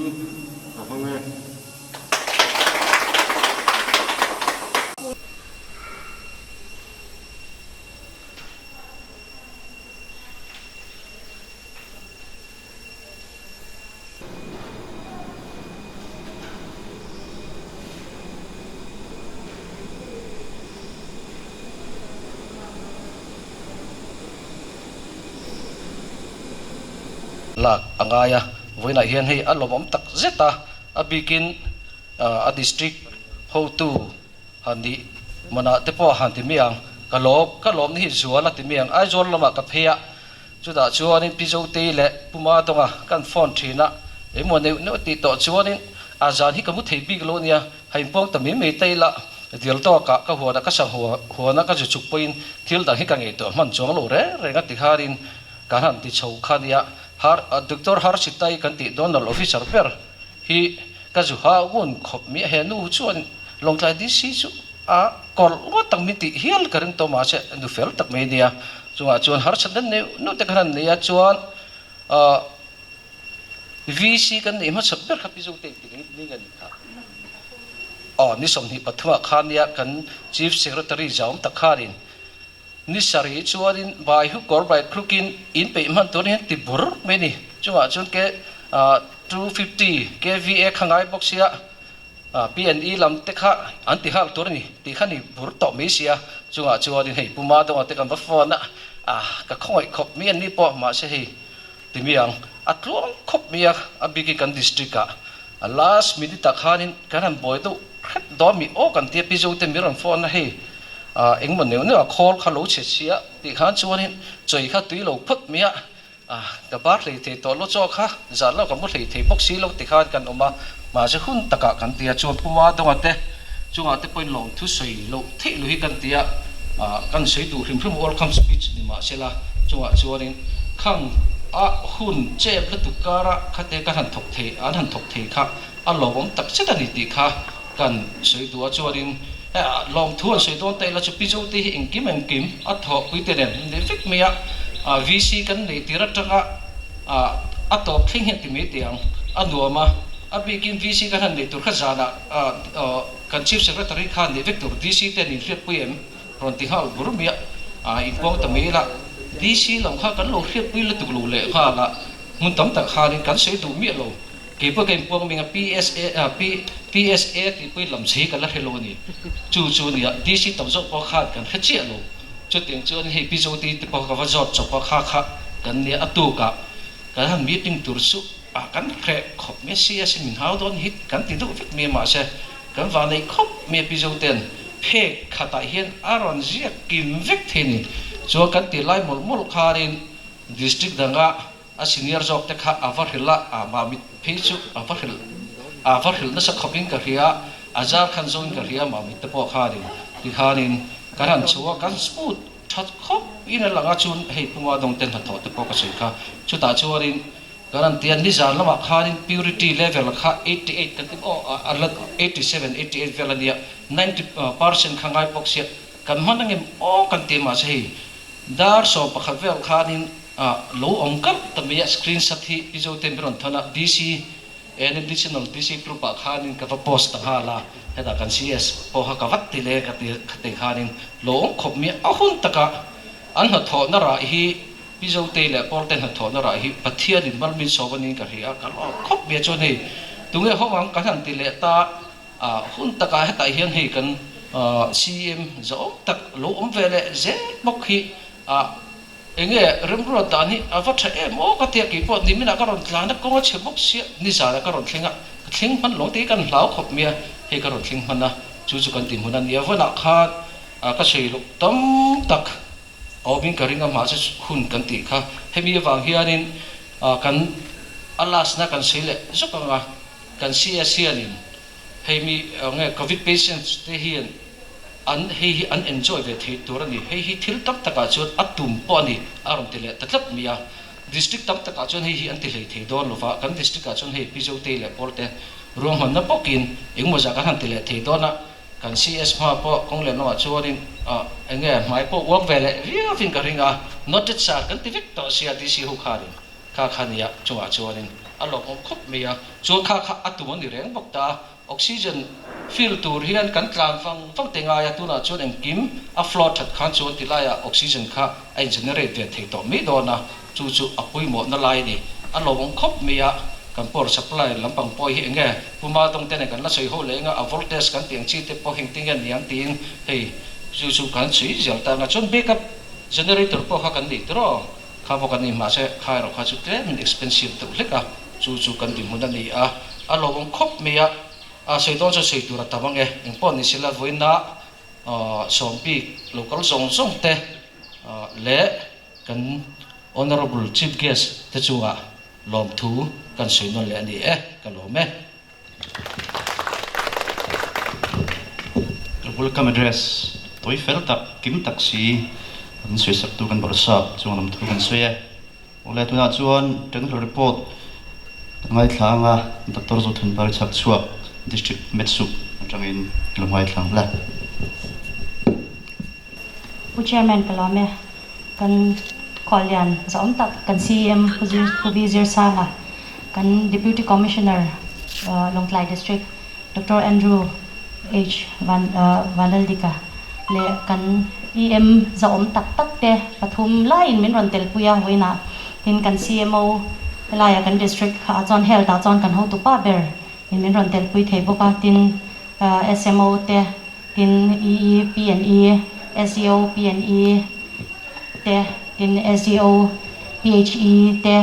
a hmang e. Lak a ngai a, vawiinah hian hei a lawmawm tak zet a, a bikin a district hotu han nih manah te pawh han ti mai ang, ka lawm ka lawmna hi zual a ti mai ang, Aizawl lamah ka phei a. Chutah chuanin Pi Zotei leh Pu Madonga kan phone thin a, engmaw neuh neuh tih tawh chuanin a zan hi ka mu thei bik lo nia, ha inpuang ta mai mai ta ila, dil tawkah ka huanah ka sang huana ka zu chuk pawhin thil dang hi ka ngaihtuah hman chuang lo reng reng a ti khanin kan han ti chho kha nia. Har Doctor Harsitai kan tih Donald Officer ber hi ka zu ha ngun khawp mai a, he nu chuan Lawngtlai DC chu A kawlh ngawt tak min tih hial ka ring tawh mahse nu fel tak mai nia. Chungah chuan harsatna neuh neuh te khan an nei a, chuan ahh VC kan neih hmasa ber kha Pi Zote engtik ni nge ni kha? Aw ni 23 ah khan nia kan Chief Secretary Zaum tak khanin ni sarih chuanin bai hu kawr bai khrukin in peih hman tur hian ti bur mai ni. Chungah chuan ke 250 kva kha ngai bawk sia. PNE lam te kha an ti nghal tur a ni tih kha ni bur tawh mai sia, chungah chuanin hei Pu Madonga te kan va phone a, ka khawngaih khawp mai an ni pawh mahse hei ti mi ang a tluang khawp mai a, a bikin kan district ah a last minute ah khanin kan han buai deuh hrep dawn mi aw kan tia Pi Zote mi rawn phone a hei engmaw neuh neuh a khawl kha lo chhe sia tih khan chuanin chawi kha tui lo phawt mai a. Ka bar hlei thei tawh lo chaw kha zan lo ka mu hlei thei bawk si lo ti khan kan awm a, mahse hun takah kan ti a, chuan Pu Madonga te chungah te pawhin lawmthu sawi loh theih lo hi kan ti a, kan sawi duh hrim hrim welcome speech ni mahsela chungah chuanin khang a hun chep lutuk kara khate kan han thawk thei an han thawk thei kha a lawmawm tak zet a ni tih kha kan sawi duh a, chuanin lawmthu an sawi dawn ta ila chu Pi Zote hi engkim engkim a thawhpui te nen an nei vek mai a, VC kan neih tir atanga a tawp thleng hian ti mai teh ang, a nuam a, a bikin VC kan han neih tur kha zanah kan Chief Secretary khan neih vek tur DC te an inhriatpui em rawn ti nghal bur mai a, inpuang ta mai ila DC lam kha kan lo hriatpui lutuk lo leh nghal a, hmun tam tak khanin kan sawi duh miah lo. Kei pawh ka inpuang ming a PSA PSA tih pawhin lam chhe hi ka la hre lo a ni. Chu chu nia DC tam zawk pawh khan kan hre chiah lo. Chutiang chuan hei Pi Zoti te pawh ka va zawt chawp a kha kha kan nia a tukah kan han meeting tur chu ah kan hreh khawp mai si a sin min hau dawn hi kan ti deuh vek mai a mahse kan vanneih khawp mai a Pi Zote'n phek khatah hian a rawn ziak kim vek thei a ni. Chuan kan ti lai mawlh mawlh khanin district danga A senior zawk te kha a va hrilh a, a mah mit phei chu a va hrilh, a va hrilh nasa khawpin ka hria, a zar khan zawngin ka hria mah mit te pawh khanin tikhanin kan han chho a, kan smooth that khawp in a lang a, chun hei Puma dawng te hnathawh te pawh ka sawi kha, chutah chuanin kan han ti a, nizan lamah khanin purity level kha 88 kan ti maw a la 87, 88 vel a nia, 90% kha ngai bawk sia, kan hman angem aw kan ti mahse hei Dar 11 vel khanin lo awm kalh ta mai a, screen shot hi Pi Zote mi rawn thawn a, DC NMD channel DC group ah khanin ka va post ta nghal a, hetah kan CS pawh kha ka vat ti le ka ti kha tei khanin lo awm khawp mai a, a hun taka an hnathawhna rah hi Pi Zotei leh Pawlte hnathawhna rah hi Pathianin malmin sawm anin ka hria a, ka lawm khawp mai a, chuan hei tunge hawng ang kan han ti leh ta. A hun takah hetah hian hei kan CM zahawm tak lo awm ve leh zel bawk hi a enge remruat dan hi a va tha em aw ka tia keipawh niminah ka rawn tlan a kawng a chhe bawk sia nizanah ka rawn thleng a ka thleng hman lo te hi kan hlau khawp mai a hei ka rawn thleng hman a chu chu kan tihmun a nia vawnah khan ka sawi loh tam tak awmin ka ring a mahse hun kan tih kha hemi avang hianin kan a last na kan sawi leh zawk ang a. Kan CS hianin hei mi nge covid patients te hian an hei hi an enjoy ve thei tur a ni, hei hi thil tam takah chuan a tum pawh a ni a rawn ti leh ta tlat mai a. District tam takah chuan hei hi an ti hlei thei dawn lova, kan district ah chuan hei Pi Zotei leh Pawlte ruahmanna bawkin engmaw zah kan han ti leh thei dawn a, kan CS hma pawh kawng leh lamah chuanin enge hmai pawh uang ve leh viauin ka ring a, noted sir kan ti vek tawh sia DC ho khanin kha kha nia chungah chuanin. a lawmawm khawp mai a, chuan kha kha a tum a ni reng bawk ta a, oxygen fill tur hian kan tlan vang vang te ngai a, tunah chuan engkim a flow that khan chuan ti laiah oxygen kha a in generate ve thei tawh mai dawn a, chu chu a pawimawhna lai a ni, a lawmawm khawp mai a, kan power supply lampang pawh hi enge Puma dawng te nen kan la sawi ho leh eng a, a voltage kan tih ang chi te pawh heng tinge ni ang tiin hei chu chu kan chhui zel ta ang a, chuan backup generator pawh kha kan nei tiraw. Kha bawk a ni, mahse kha erawh kha chu tlemin expensive deuh hlek a, chu chu kan dinhmun a ni a, a lawmawm khawp mai a, a sawi dawn chu sawi tur a tam ang e, engpawh ni sela vawiina sawm bik local zawng zawng te leh kan Honourable Chief Guest te chungah lawmthu kan sawi nawn leh a ni e, ka lawm e. Welcome address tawi fel tak, kim tak si an sawi sak tu kan bawrh sap chuan lam thu kan sawi e. Awle tunah chuan technical report kan ngaithla ang a, Doctor Zothanpari Chhakchhuak, District Metsup atangin lo ngaithla ang hle. Pu Chairman ka lawm e, kan khuallian zahawm tak kan CEM Pu V Zirsanga, kan Deputy Commissioner Lawngtlai District Doctor Andrew H Vanlaldika leh kan EM zahawm tak tak te pathum laiin min rawn telpui a vawiinah tin kan CMO helaia kan District ah chuan Health ah chuan kan hotupa ber in min rawn telpui thei bawk a tin SMO te Tin, EE, P&E, SEO, P&E te, tin SEO, PHE te,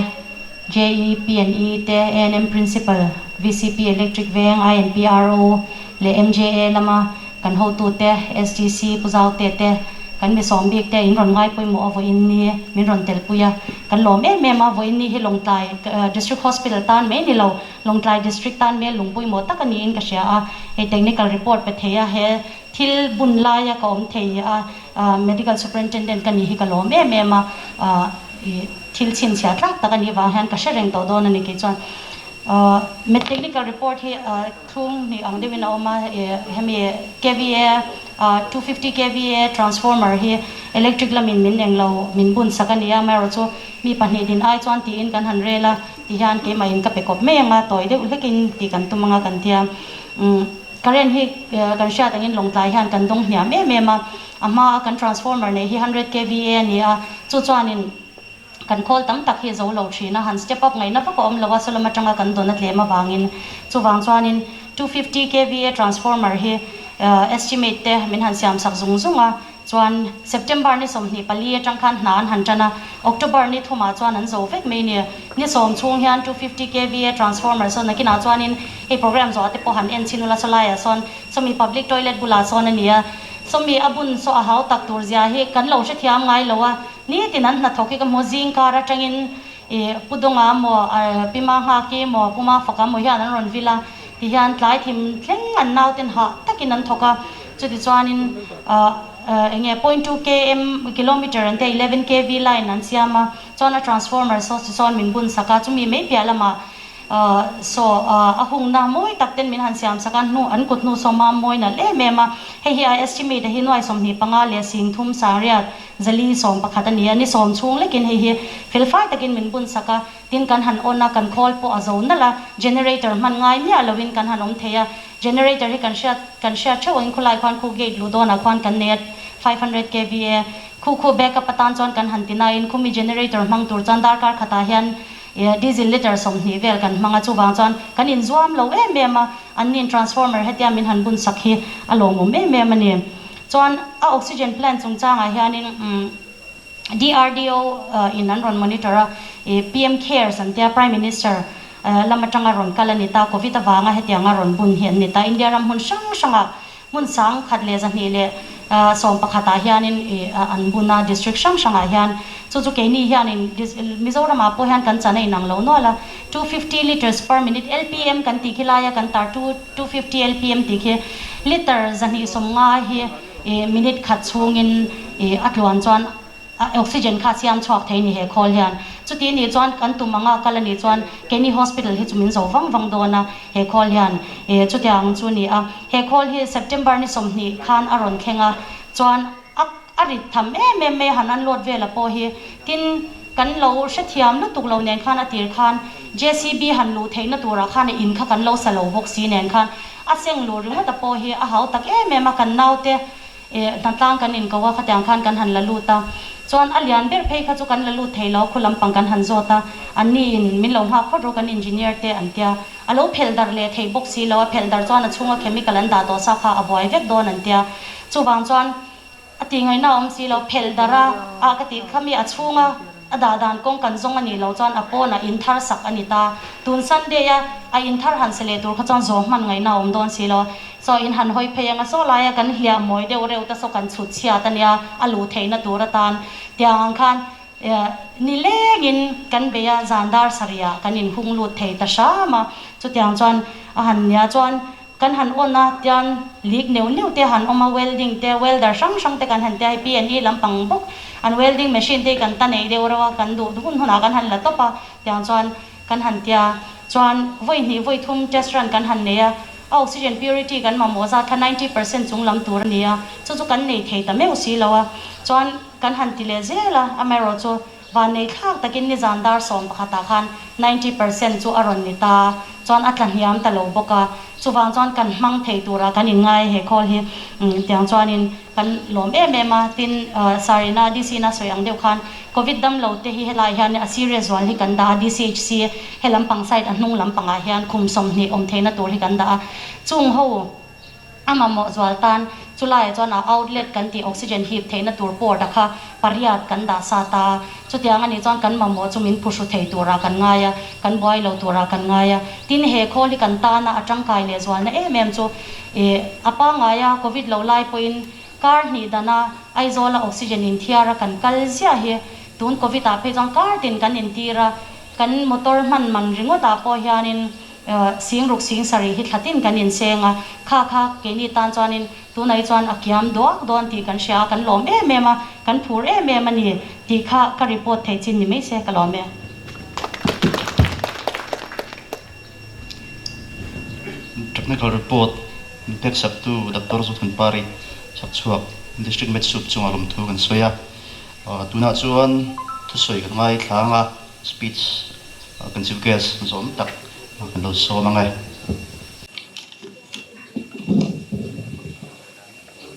JE, P&E te, ANM Principal, VCP Electric Veng, INPRO leh MJA lama kan hotute, SGC Pu Zaute te, kan mi sawm bik te in rawn ngai pawimawh a vawiin ni min rawn telpui a. Kan lawm em em a, vawiin ni hi Lawngtlai District Hospital tan mai ni lo, Lawngtlai District tan mel lung pawimawh tak a niin ka hria a, hei technical report pe thei a, he thil bun laia ka awm thei a, Medical Superintendent ka nih hi ka lawm em em a, thil chhinchhiah tlak tak a nih vang hian ka hre reng tawh dawn a ni kei chuan. Technical report hi thlung hnih ang deuhin a awm a, hemi kva 250 kva transformer hi electric lamin min eng lo min bun sak a ni a, amaherawhchu mi pahnih din ai chuan tiin kan han rel a, Ti hian keimah in ka pe kawp mai anga tawi deuh hlek in tih kan tum anga kan tia. Umm current hi kan hriat angin Lawngtlai hian kan dawng hniam em em a, a hma a kan transformer nei hi hundred kva a ni a, chu chuanin kan khawl tam tak hi zo lo thin a, han step up ngaihna vak a awm lo a, saw lam atanga kan dawn a tlem avangin. Chuvang chuanin 250 kva transformer hi estimate te min han siam sak zung zung a, Chuan September ni 24 atang khan hna an han tan a, October ni thumah chuan an zo vek mai ni. Ni sawm chhung hian 250 kva transformer sawn nakinah chuanin hei program zawh te pawh han en chhin ula sawlaiah sawn sawmi public toilet bulah sawn a ni a, sawmi a bun saw a hau tak tur zia hi kan lo hrethiam ngai lo a, nitin an hnathawk hi ka hmu zing kar atangin i Pu Dunga maw, Pi Ma Nghaki maw, Pu Ma Faka maw hian an rawn vil a, ti hian tlai thim thleng an nauten hah takin an thawk a, chuti chuanin eng nge point two km kilometer an tia 11 kv line an siam a, chuan a transformer saw chi sawn min bun sak a, chumi mai piah lamah saw a hungna mawi tak ten min han siam sak a, hnu an kut hnu saw mam mawi nalh em em a, hei hi a estimate a hi nuai 25 leh 30 sangriat Zali 11 a ni a, ni sawm chhung lekin hei hi felfai takin min bun sak a, tin kan han on a, kan khawl pawh a zo nalh a, generator hman ngai miah loin kan han awm thei a, generator hi kan hriat kan hriat theuh angin khulai khuan khu gate luh dawnah khuan kan nei a, 500 kva khu khu backup atan chuan kan han ti nain khumi generator hmang tur chuan darkar khatah hian diesel litre 20 vel kan hmang a, chuvang chuan kan inzuam lo em em a, anni'n transformer hetia min han bun sak hi a lawmawm em em a ni. Chuan a oxygen plant chungchangah hianin DRDO in an rawn monitor a, PM Cares an tia Prime Minister lam atanga rawn kal a ni ta, Covid avanga hetianga rawn bun hi an ni ta. India ram hmun hrang hrangah hmun 1111 ah hianin an bun a, district hrang hrangah hian. Chu chu keini hianin Mizoramah pawh hian kan chan a inang lo nual a, 250 litres per minute, LPM kan tih khi laia kan tar 250 LPM tih khi litre 250 hi minute khat chhungin a tluan chuan oxygen kha a siam chhuak thei ni he khawl hian. Chuti nih chuan kan tum anga kal a nih chuan keini hospital hi chu min zo vang vang dawn a he khawl hian chutiang chu ni a. He khawl hi September ni 20 khan a rawn thleng a chuan a a rit tham em em mai a han unload vel a pawh hi tin. Kan lo hrethiam lutuk lo nen khan a tir khan JCB han luh theihna turah khan a in kha kan lo sa lo bawk si nen khan a seng luh ringawt a pawh hi a hau tak em em a, kan naute hnatlang kan inko a, khatiang khan kan han la lut a, chuan a lian ber phei kha chu kan la lut thei lo, khu lampang kan han zawt a, anni in min lo nghak phawt rawh kan engineer te an tia, a lo phelh darh leh theih bawk si lo, a phelh darh chuan a chhunga chemical an dah tawh sa kha a buai vek dawn an tia, chuvang chuan. A tih ngaihna a awm si lo, phelh darh a, ah ka tih kha mi a chhunga a dah dan kawng kan zawng a nih loh chuan a pawnah in thar sak a ni ta. Tun Sunday a a in thar han sa leh tur kha chuan zawh hman ngaihna a awm dawn si lo. Saw in han hawi phei anga saw laia kan hliah mawi deuh reuh te saw kan chhut chhiat a nia, a luh theihna tur atan tiang ang khan nilengin kan bei a, zan dar sarihah kan in hung lut thei ta hram a, chutiang chuan a han nia chuan Kan han on a, tian leak neuh neuh te han awm a, welding te, welder hrang hrang te kan han tia hei P&E lampang bawk an welding machine te hi kan ta nei deuh reuh a, kan duh hun hunah kan han la tawp a, tiang chuan kan han tia. Chuan vawi hnih vawi thum test run kan han nei a, a oxygen purity kan mamawh zat kha 90% chung lam tur a ni a, chu chu kan nei thei ta meuh si lo a, chuan kan han ti leh zel a, amaherawh chu Vannei thlak takin nizan dar 11 ah khan 90% chu a rawn ni ta, chuan a tla hniam ta lo bawk a, chuvang chuan kan hmang thei tura kan inngai he khawl hi tiang chuanin kan lawm em em a, tin Sarina DC na sawi ang deuh khan Covid dam lo te hi helai hian a serious zual hi kan dah a, DCHC he lampang side a hnung lampangah hian khum 20 awm theihna tur hi kan dah a, chung ho. A mamawh zual tan chulaiah chuan a outlet kan tih oxygen hip theihna tur port a kha pariat kan dah sa ta a, chutiang a nih chuan kan mamawh chu min phuhru thei turah kan ngai a, kan buai lo turah kan ngai a. Tin, he khawl hi kan tana a tangkai leh zualna em em chu ih a pangaia covid lo lai pawhin kar hnih dana Aizawla oxygen inthiara kan kal ziah hi tun covid ah phei chuan kar tin kan intir a, kan motor hman man ringawt ah pawh hianin Sing ruk sing sarih hi thlatin kan inseng a, kha kha keini tan chuanin tunah hi chuan a kiam duak dawn tih kan hria a, kan lawm em em a, kan phur em em a ni tih kha ka report theih chin ni mai se ka lawm e. Technical report min pek saktu Doctor Zuthanpari chhakchhuak District Med Sup chungah lawmthu kan sawi a, tunah chuan thusawi kan ngaithlang a. Speech kan chief guest zawm tak kan lo sawm ang e.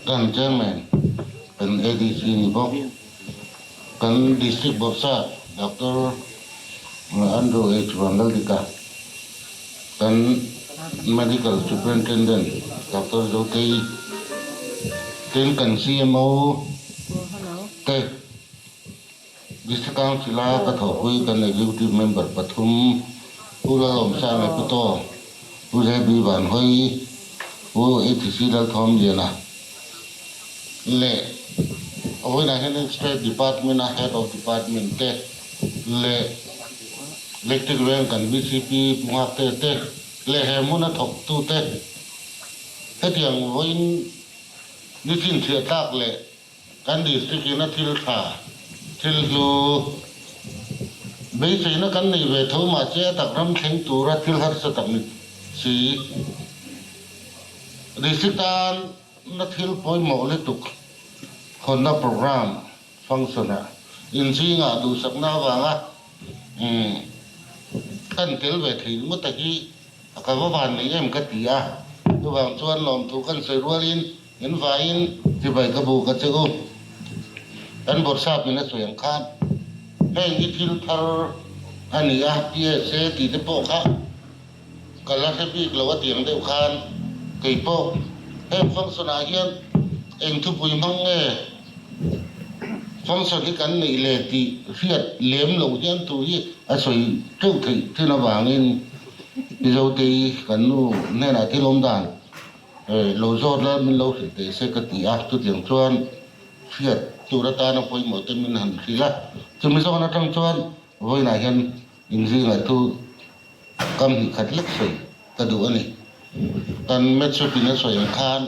Kan Chairman, kan ADC ni bawk, kan District Bawrhsap Doctor Andrew H. Vanlaldika, kan Medical Superintendent Doctor Zotei, tin kan CMO te, District Council-a ka thawhpui kan Executive Member pathum, Pu Lalawmsanga Pu To, Pu JB Vanhawi, Pu ATC Lalthawmliana leh vawiinah hian State Department-a Head of Department te leh Electric Veng kan VCP Pu Nghakte te leh he hmuna thawktute hetiang vawiin ni chhinchhiah tlak leh Kan district in a thil tha, thil hlu, beiseina kan nei ve tho mahse a tak ram thleng tura thil harsa tak ni si. District tan na thil pawimawh lutuk hawnna programme function ah inzingah duhsakna avanga kan tel ve thei ringawt a hi a ka va van nei em ka ti a, chuvang chuan lawmthu kan sawi rualin In vaiin chibai ka bu ka che u. Kan bawrhsap min a sawi ang khan heng hi thil thar a ni a, PSA tih te pawh kha ka la hre bik lo a ti ang deuh khan kei pawh heng function ah hian eng thupui hmang nge function hi kan neih le tih hriat lem lo hian thu hi a sawi teuh theih thin avangin Mizotei kan nu hnenah thil awm dan Lo zawt la min lo hrilh teh se ka ti a, chutiang chuan hriat tur atana pawimawh te min han hrilh a, chumi zawn atang chuan vawiinah hian inzingah thu kam hnih khat lek sawi ka duh a ni. Kan Metsukin a sawi ang khan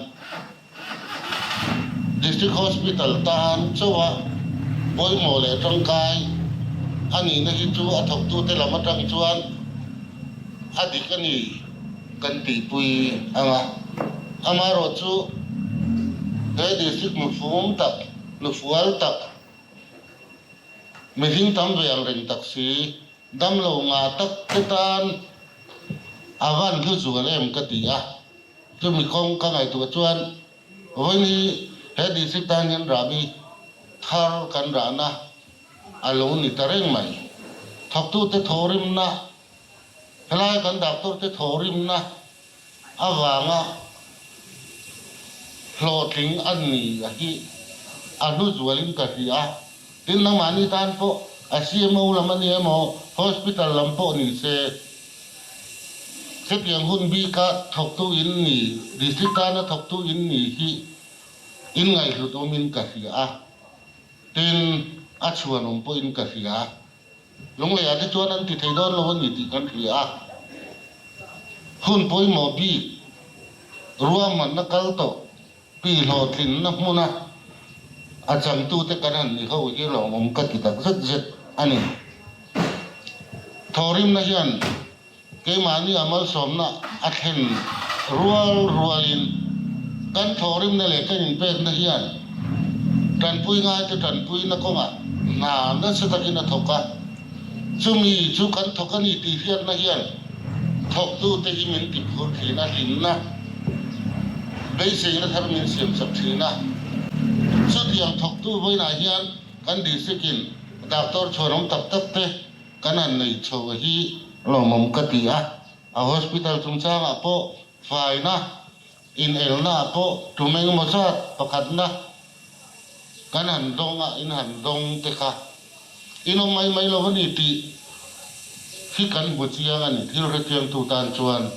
District Hospital tan chauha pawimawh leh tangkai a nihna hi chu a thawktute lam atang chuan a dik a ni. Kan tihpui ang a, amaherawh chu he district nufum tak, nufual tak, Mihring tam ve ang reng tak si, damlo ngah tak te tan a van hlu zual em ka ti a. Chumi kawng ka ngaihtuah chuan vawiin hi he district tan hian rahbi thar kan rahna a lo ni ta reng mai. Thawktute thawhrimna, helaia kan doctor te thawhrimna avanga hlawhtling a ni a hi a hlu zualin ka hria a. Tin, nangmahni tan pawh a CMO lam a ni emaw, hospital lam pawh ni se, hetiang hun bika thawktu in ni, district tana thawktu in ni hi in ngaihhlut awmin ka hria a. Tin, a chhuanawm pawhin ka hria. Lungleiah te chuan an ti thei dawn lo a ni tih kan hria a. Hun pawimawh bik ruahmanna kal tawh tih hlawhtlinna hmuna a changtute kan han ni ho hi lawmawm ka ti tak zet zet a ni. Thawhrimna hian keimahni a malsawmna a thlen rual rualin kan thawhrimna leh kan inpekna hian tanpui ngaite tanpuina kawngah hna nasa takin a thawk a. Chumi chu kan thawk a ni tih hriatna hian thawktute hi min ti phur thin a, hlimna, beiseina thar min siamsak thin a. Chutiang thawktu vawiinah hian kan district-in doctor chhuanawm tak tak te kan han nei chho hi lawmawm ka ti a. A hospital chungchangah pawh faina, inelnaah pawh tum engemaw zat pakhatna Kan han dawng a, in han dawng te kha in awm mai mai lo a ni tih hi kan hmu chiang a ni. Thil hrechiangtu tan chuan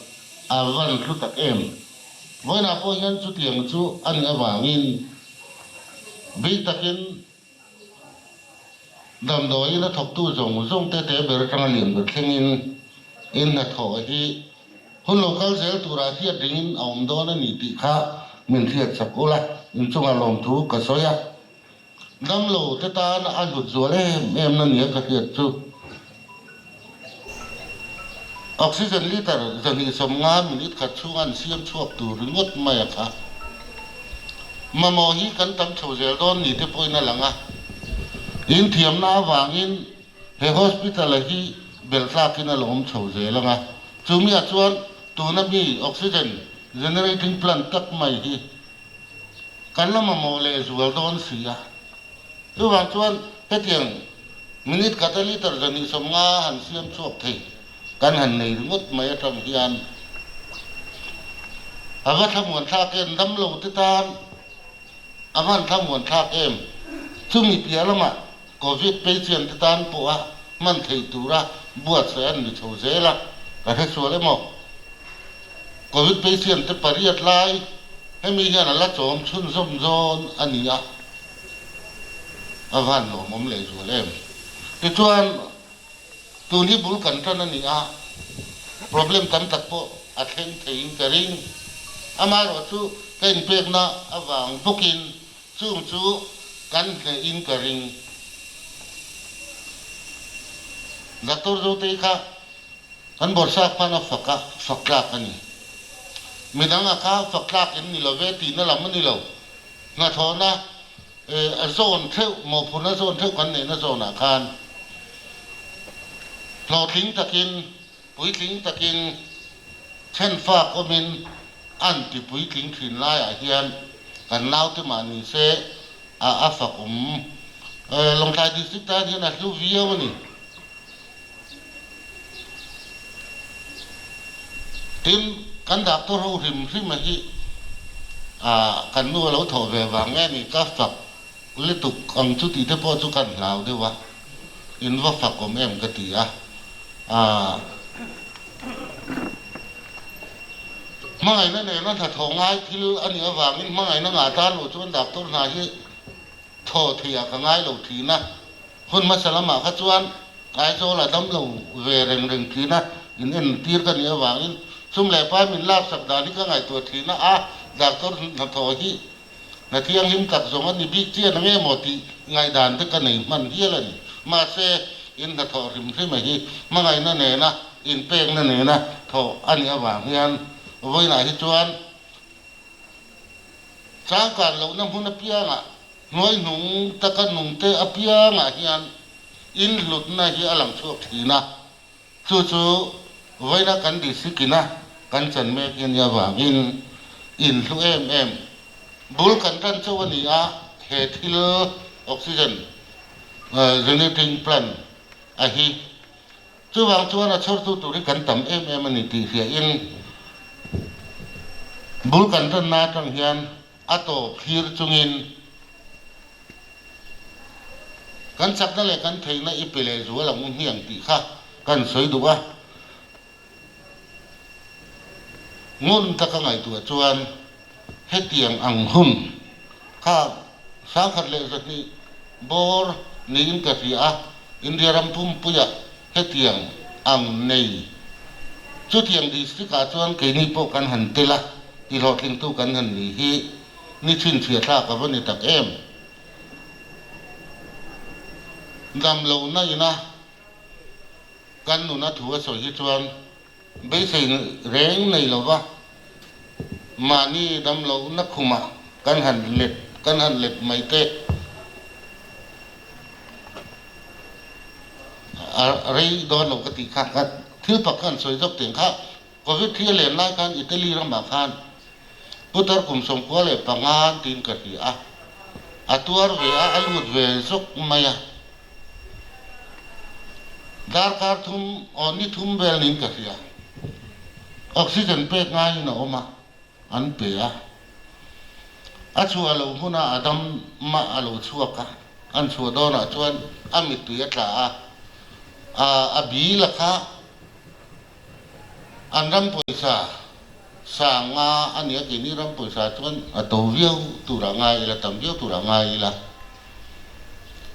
a van hlu tak em. Vawiinah pawh hian chutiang chu a nih avangin bik takin damdawiin a thawktu zawng zawng te te ber atanga lian ber thlengin in hnathawh hi Hun lo kal zel turah hriat ringin a awm dawn a ni tih kha min hriat chak ula, inchunga lawmthu ka sawi a. Damlo te tan a hlut zual em em na nia ka hriat chu. Oxygen liter 250 minute khat chhunga an siam chhuak tur ringawt mai a kha. Mamawh hi kan tam chho zel dawn ni te pawhin a lang a. Inthiamna avangin He hospital a hi belh tlakin a la awm chho zel ang a, chumiah chuan tuna mi oxygen generating plant tak mai hi kan la mamawh leh zual dawn si a. Chuvang chuan hetiang minute khata litre 250 han siam chhuak thei kan han nei ringawt mai atang hian a va thlamuan thlak em, damlo te tan a van thlamuan thlak em, chumi piah lamah Covid patient te tan pawha hman theih tura buatsaih an ni chho zel a, ka hre sual emaw? Covid patient te pariat lai hemi hian a la chawm chhunzawm zawn a ni a, a van lawmawm leh zual em? Tichuan, tun hi bul kan tan a ni a, problem tam tak pawh a thleng theiin ka ring. Amaherawhchu ka inpekna avang bawkin Chung chu kan hnehin ka ring. Doctor Zotei kha kan bawrhsak khan a fak a, fak tlak a ni. Midang a kha fak tlak in ni lo ve tihna lam a ni lo. Hnathawhna a zawn theuh, mawhphurhna zawn theuh kan neihna zawnah khan hlawhtling takin, puitling takin thenfak awmin an ti puitling thin laiah hian kan naute mah ni se a a fak awm. Lawngtlai District tan hian a hlu viau a ni. Tin, kan doctor ho hrim hrim a hi kan nu a lo thawh ve vang nge ni ka fak lutuk ang chu tih te pawh chu kan hlau deuh a, in va fak awm em ka ti a. Hmangaihna nena hnathawh ngai thil a nih avangin hmangaihna ngah tan loh chuan doctor hna hi thaw theiah ka ngai lo thin a. Hun hmasa lamah kha chuan Aizawl a dam lo ve reng reng thin a, in entir ka nih avangin sum leh pai min laksak dan hi ka ngaihtuah thin a, a doctor hnathawh hi hna thianghlim tak zawng a ni bik chian ang emaw tih ngaihdan te ka nei hman hial a ni. Mahse, in hnathawh hrim hrim a hi hmangaihna nena inpekna nena thawh a nih avang hian vawiinah hi chuan changkan lohna hmun apiangah hnuaihnung taka nungte apiangah hian. In hlutna hi a lang chhuak thin a, chu chu vawiina kan district ina kan chan mek hi a nih avangin in hlu em em. Bul kan tan chauh a ni a, he thil oxygen generating plant a hi chuvang chuan a chhawrtu tur hi kan tam em em a ni tih hriain bul kan tanna atang hian A tawp thlir chungin kan chakna leh kan theihna i pe leh zual ang u hmiang tih kha kan sawi duh a. Ngun taka ngaihtuah chuan hetiang ang hun kha 1200 bawr niin ka hria a, India ram pumpuiah hetiang ang nei. Chutiang district ah chuan keini pawh kan han tel a, tihlawhtlingtu kan han ni hi ni chhinchhiah thlak a va ni tak em? Dam lohna ina kan nuna thu a sawi hi chuan beisei reng nei lova mahni dam lohna khumah kan han let kan han let mai te. A rei dawn lo ka tih kha ka thil pak khan sawi zawk teng kha Covid hi a len lai khan Italy ramah khan putar kum 95 tiin ka hria a, a tuar ve a, a lut ve zawk mai a, darkar thum aw ni thum vel niin ka hria, oxygen pek ngaiin a awm a. an pe a, a chhuah loh hmunah a dam mah a lo chhuak a, an chhuah dawnah chuan a mittui a tla a, a a bil a kha an ram pawisa sanga a nia keini ram pawisa chuan a to viau turah ngai ila tam viau turah ngai ila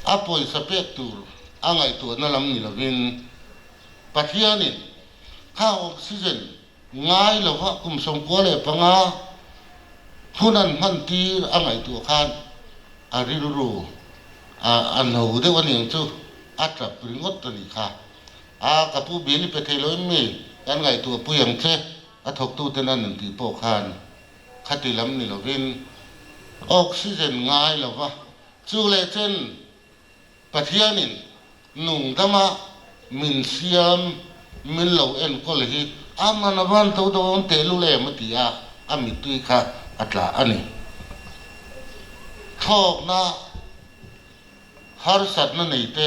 a pawisa pek tur a ngaihtuahna lam ni lovin Pathianin kha oxygen Ngai lova kum 95 hun an hman tir a ngaihtuah khan a rilru a no deuh a niang chu a tap ringawt a nih kha. A ka pu bial i pe thei lo em mi? Kan ngaihtuah pui ang che a thawktuten an intih pawh khan khati lam ni lovin oxygen ngai lova chu leh chen Pathianin nungdama min siam min lo enkawl hi a man a van to dawn tehlul em a ti a, a mittui kha a tla a ni. Thlawkna harsatna neite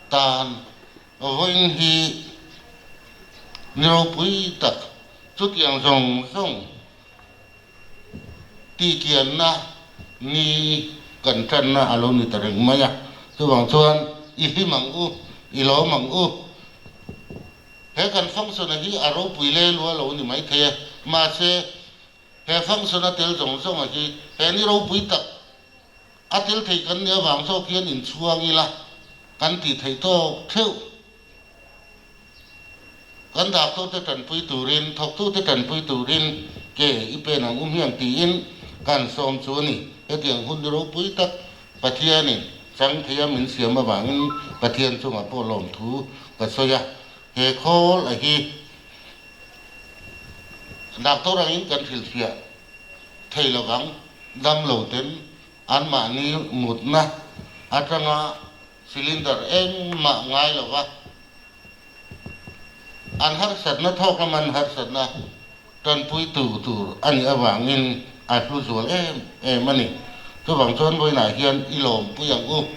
tan vawiin hi ni ropui tak chutiang zawng zawng Tihkianna ni kan tanna a lo ni ta reng mai a, chuvang chuan i hlim ang u, i lawm ang u. He kan function-a hi a ropui le lua lo ni mai thei e, mahse he function-a tel zawng zawnga hi he ni ropui tak a tel thei kan nih avang zawk hian inchhuang ila kan tih theih tawk theuh. Kan daktawrte tanpui turin, thawktute tanpui turin ke i pen ang um hian tiin kan sawm chu a ni. Hetiang hun ropui tak Pathianin chang theia min siam avangin Pathian chungah pawh lawmthu ka sawi a. He khawl a hi daktawr angin kan hrilhfiah thei lovang, damlo ten anmahni mutna atanga Cylinder engmah ngai lo va, an harsatna thawk lama an harsatna tanpuitu tur a nih avangin a hlu zual em em a ni. Chuvang chuan vawiinah hian i lawmpui ang u,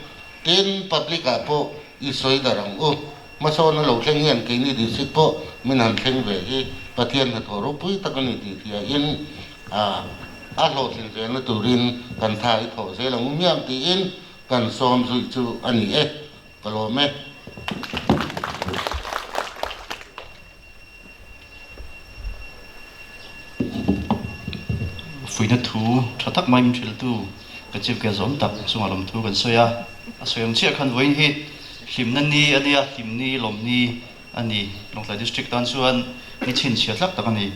tin public ah pawh i sawi darh ang u. Hmasawn a lo thleng hian keini district pawh min han thleng ve hi Pathian hnathawh ropui tak a ni tih hriain a hlawhtlin zelna turin kan tha i thawh zel ang u miang tiin Kan sawm zui chu a ni e, ka lawm e. Fuihna thu tha tak mai min hrilhtu ka chief guest awm tak chungah lawmthu kan sawi a, a sawi ang chiah khan vawiin hi hlimna ni a nia, hlimni lawmni a ni. Lawngtlai District tan chuan ni chhinchhiah tlak tak a ni.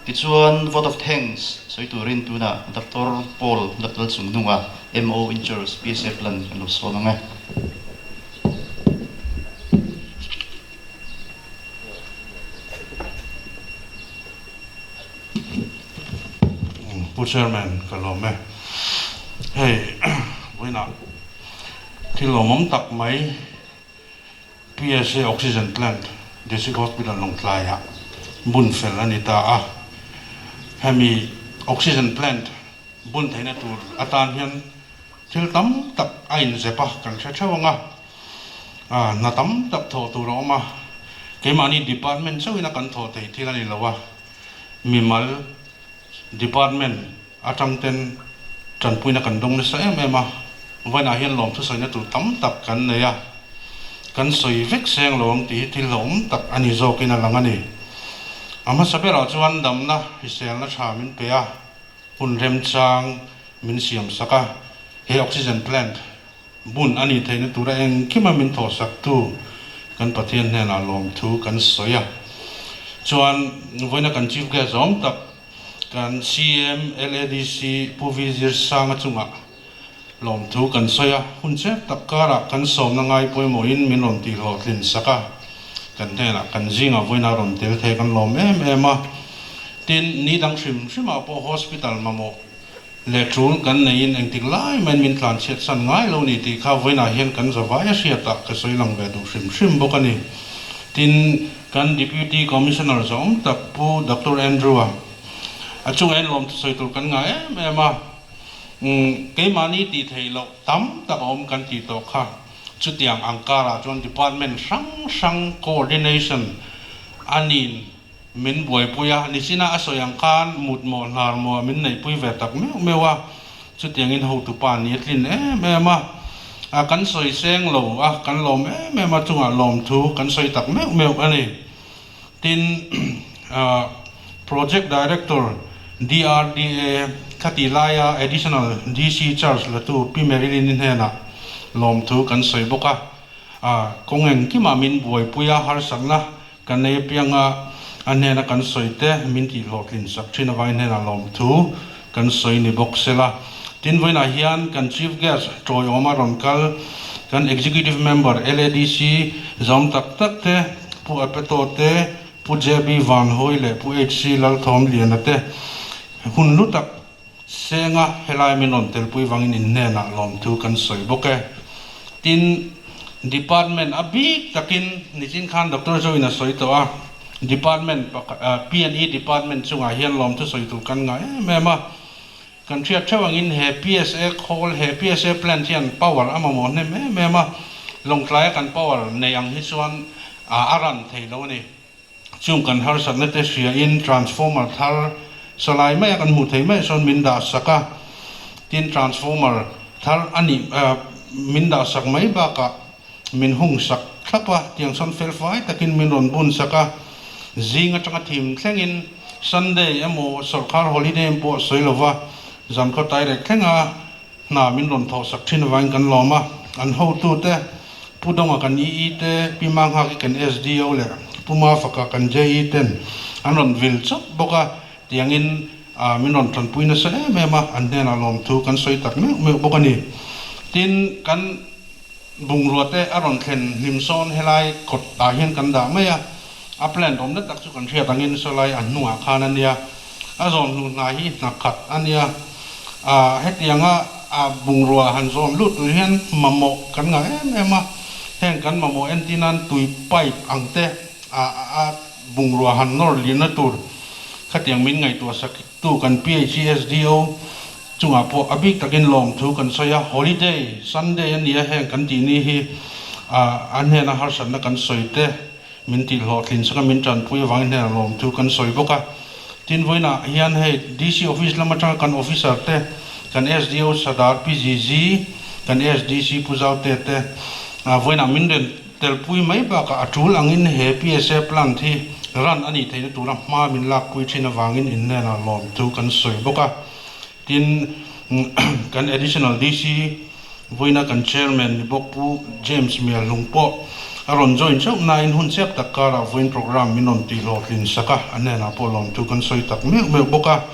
Tichuan vote of thanks sawi turin tunah Doctor Paul Latal Chungnunga, MO in charge, PSA Plan kan lo sawn ang e. Pu Chairman ka lawm e. Hei vawiinah thil lawmawm tak mai. PSA Oxygen Plant District Hospital Lawngtlaiah bun fel a ni ta a. Hemi Oxygen Plant bun theihna tur atan hian thil tam tak a inzep a, kan hre theuh ang a. Hna tam tak thawh tur a awm a, keimahni department chauhin a kan thawh theih thil a ni lo a, mimal department atang ten tanpuina kan dawng nasa em em a, vawiinah hian lawmthu sawina tur tam tak kan nei a, kan sawi vek seng lo ang tih hi thil hlauhawm tak a ni zawkin a lang a ni. A hmasa berah chuan damna hriselna tha min pe a, hun remchang min siam sak a, he oxygen plant bun a nih theihna tura engkima min thawhsaktu kan Pathian hnenah lawmthu kan sawi a. Chuan vawiina kan Chief Guest zawng tak kan CM LADC Pu V Zirsanga chungah lawmthu kan sawi a, hun chep tak karah kan sawmna ngai pawimawhin min rawn tihhlawhtlin sak a, kan hnenah kan zingah vawiina rawn tel thei kan lawm em em a. Tin, ni dang hrim hrimah pawh hospital mamawh leh tul kan neiin engtik lai maiin min tlanchhiat san ngai lo ni tih kha vawiinah hian kan zavai a hriatah ka sawi lang ve duh hrim hrim bawk a ni. Tin, kan Deputy Commissioner zawng tak Pu Doctor Andrew-a a chungah hian lawmthu sawi tur kan ngah em em a, keimahni tih theih loh tam tak a awm kan tih tawh kha. Chutiang ang karah chuan Department hrang hrang coordination a nin Min buaipui a, nichina a sawi ang khan mut mawh hnar mawh min neihpui ve tak meuh meuh a, chutiangin hotupa ni a tlin em em a, a kan sawi seng lo a, kan lawm em em a chungah lawmthu kan sawi tak meuh meuh a ni. Tin, Project Director DRDA khati laia Additional DC Charge latu Pi Marilyn-i hnenah lawmthu kan sawi bawk a, kawng engkimah min buaipui a, harsatna Kan nei apianga a hnena kan sawi te min tih hlawhtlin sak thin avangin hnenah lawmthu kan sawi ni bawk sela. Tin, vawiinah hian kan Chief Guest tawiawma rawn kal kan Executive Member LADC zawm tak tak te, Pu Apeto te, Pu JB Vanhawi leh Pu HC Lalthawmliana te hun lu tak Senga helai min rawn telpui vangin in hnenah lawmthu kan sawi bawk e. Tin, Department a bik takin nichin khan Doctor Zoin a sawi tawh a, Department pakhat P&E Department chungah hian lawmthu sawi tur kan ngah em em a. Kan hriat theuh angin he PSA khawl, he PSA plant hian power a mamawh hnem em em a, Lawngtlaia kan power nei ang hi chuan a run thei lo a ni. Chung kan harsatna te hriain transformer thar salai maia kan hmuh theih mai sawn min dah sak a, tin transformer thar a nih min dah sak mai bakah min hung sak thlap a, tiang sawn fel fai takin min rawn bun sak a, zing atanga thim thlengin Sunday emaw sawrkar holiday em pawh sawi lova zankhaw tairek thlenga Hna min rawn thawh sak thin avangin kan lawm a, an hotute Pu Dawnga kan EE te, Pi Manghaki kan SDO leh Pu Mafaka kan JE ten an rawn vil chawp bawk a, tiangin min rawn tanpui nasa em em a, an hnenah lawmthu kan sawi tak meuh meuh bawk a ni. Tin, kan bungrua te a rawn thlen hlim sawn helai kawt ah hian kan dah mai a, a plant awmna tak chu kan hriat angin sawlai a hnungah khan a nia. A zawn hnu hna hi hna khat a nia. Hetianga bungrua han zawn lut tur hian mamawh kan ngah em em a, heng kan mamawh entir nan tui pipe ang te a bungrua han nawr lirna tur khatiang min ngaihtuah sak tu kan PHESDO chungah pawh a bik takin lawmthu kan sawi a, holiday Sunday a nia heng kan tih ni hi a hnena harsatna kan sawi te. Min tih hlawhtlin chunga min tanpui avangin hnenah lawmthu kan sawi bawk a. Tin, vawiinah hian hei DC Office lam atanga kan Officer te, kan SDO Sadar Pi Zizi, kan SDC Pu Zaute te vawiinah min ren telpui mai bakah a tul angin he PSA plant hi run a nih theihna tura hma min lakpui thin avangin in hnenah lawmthu kan sawi bawk a. Tin, kan Additional DC vawiina kan Chairman ni bawk Pu James Mialhlung pawh a rawn join chauh nain hun chep tak karah vawiin programme min rawn tih hlawhtlin sak a, a hnenah pawh lawmthu kan sawi tak meuh meuh bawk a.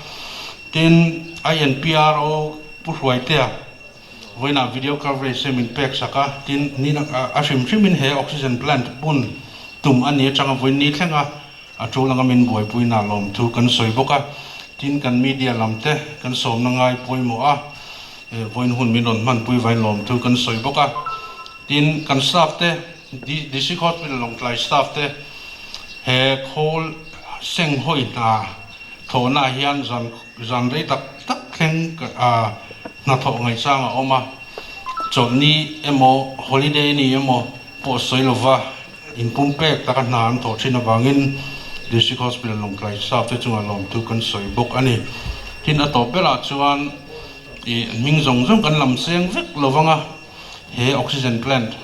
Tin, INPRO Pu Hruaitea vawiinah video coverage te min pek sak a, tin, ni a hrim hrimin he oxygen plant bun tum a ni atanga vawiin ni thleng a, A tul anga min buaipuina lawmthu kan sawi bawk a, tin kan media lam te kan sawmna ngai pawimawh a, vawiin hun min rawn hmanpui vain lawmthu kan sawi bawk a, tin kan staff te District Hospital Lawngtlai staff te he khawl seng hawi hna thawhnaah hian zan zan rei tak tak thleng hnathawh ngaihchang a awm a, chawlhni emaw holiday ni emaw pawh sawi lova inpumpek taka hna an thawh thin avangin District Hospital Lawngtlai staff te chungah lawmthu kan sawi bawk a ni. Tin a tawp berah chuan ih hming zawng zawng kan lam seng vek lovang a, he oxygen plant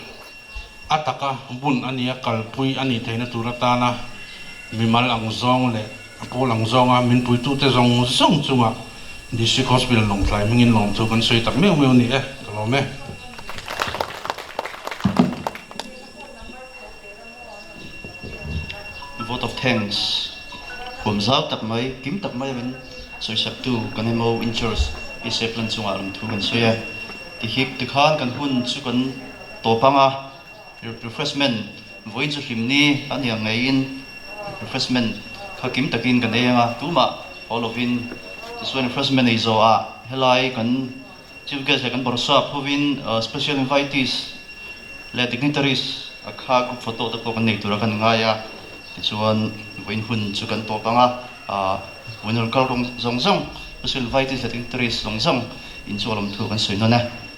A taka bun a nia kalpui a nih theihna tur atana mimal ang zawng leh a pawl ang zawnga min puitute zawng zawng chunga District Hospital Lawngtlai hmingin lawmthu kan sawi tak meuh meuh a ni e, ka lawm e. Vote of thanks huam zau tak mai, kim tak mai a min sawisaktu kan MO in charge Pi Seplan chungah lawmthu kan sawi e. Tihik tikhan kan hun chu kan tawp ang a, refreshment vawiin chu hlim ni a nia ngeiin refreshment kha kim takin kan ei ang a, tumah haw lovin tichuan refreshment ei zawh ah helai kan chief guest leh kan bawrhsap hovin special invitees leh dignitaries a kha group photo te pawh kan nei tura kan ngai a, tichuan vawiin hun chu kan tawp ang a, vawiin rawn kal rawng zawng zawng special invitees leh dignitaries zawng zawng in chu a lawmthu kan sawi nawn e.